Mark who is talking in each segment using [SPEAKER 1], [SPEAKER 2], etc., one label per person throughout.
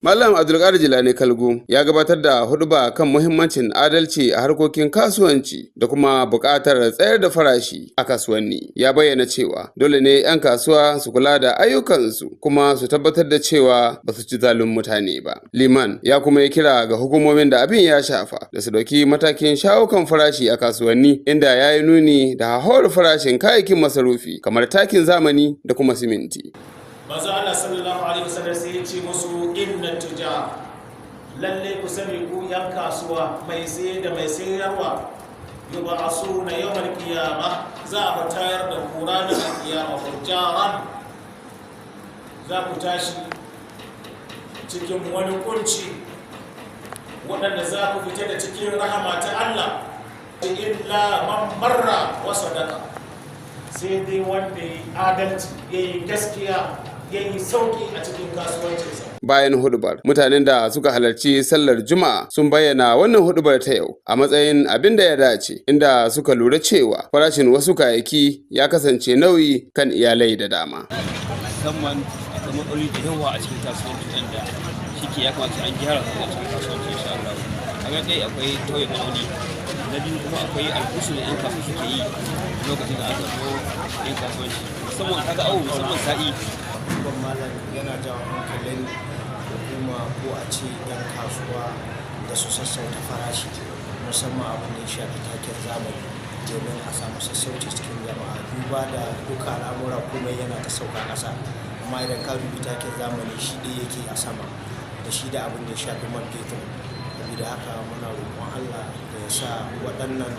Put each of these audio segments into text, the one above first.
[SPEAKER 1] Malam Abdulkadir Jilani Kalgo ya gabatar da huɗuba kan muhimmancin adalci a harkokin kasuwanci da kuma buƙatar tsayar da farashi a kasuwanni. Ya bayyana cewa dole ne 'yan kasuwa su kula da ayyukansu kuma su tabbatar da cewa ba su ci zalun mutane ba. Liman ya kuma yi kira ga hukumomin da abin ya shafa da su ɗauki matakin shawo kan farashi a kasuwanni, inda ya yi nuni da hauhawar farashin kayayyakin masarufi kamar takin zamani da kuma siminti.
[SPEAKER 2] Manzo Allah sallallahu alaihi wasallam sai ya ce musu: "Inna tujar, lalle ku sani ku yan kasuwa, mai saye da mai sayarwa, yub'asuna yawmal qiyamah, za a tayar da ku ranar kiyama, fujjaran, za ku tashi cikin wani kunci, waɗanda za ku fita da cikin rahama ta Allah, illa man barra wa sadaqa, sai dai wanda ya yi adalci, ya yi gaskiya, ya yi sauƙi a cikin kasuwancinsa."
[SPEAKER 1] Bayan hudubar, mutanen da suka halarci sallar Juma'a sun bayyana wannan hudubar ta yau a matsayin abin da ya dace, inda suka lura cewa farashin wasu kayayyaki ya kasance nauyi kan iyalai da dama.
[SPEAKER 3] Musamman akwai matsaloli da yawa a cikin kasuwanci wanda shike ya kamata an gyara su a cikin kasuwanci, insha Allah. Kaga dai akwai tauye ma'auni, na biyu kuma akwai alkusu da 'yan kasuwa suke yi lokacin da aka zo yin kasuwanci, musamman kaga awo, musamman sa'i.
[SPEAKER 4] Ban malam yana jawo hankalin hukuma ko a ce 'yan kasuwa da su sassauta farashi, musamman abin da ya shafi takin zamani, domin a samu sassauci cikin jama'a, duba da duka al'amura komai yana ta sauka ƙasa, amma idan ka dubi takin zamani, shi ɗaya yake a sama da shi da abin da ya shafi man fetur. Saboda haka muna roƙon Allah da ya sa waɗannan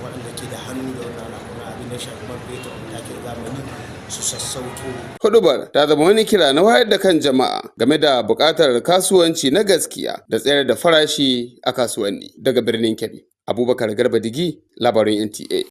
[SPEAKER 4] waɗanda ke da hannu da wannan al'amura, abin da ya shafi man fetur da takin zamani, su sassauto.
[SPEAKER 1] Hudubar ta zama wani kira na wayar da kan jama'a game da buƙatar kasuwanci na gaskiya da tsayar da farashi a kasuwanni. Daga birnin Kebbi, Abubakar Garba Digi, labarin NTA.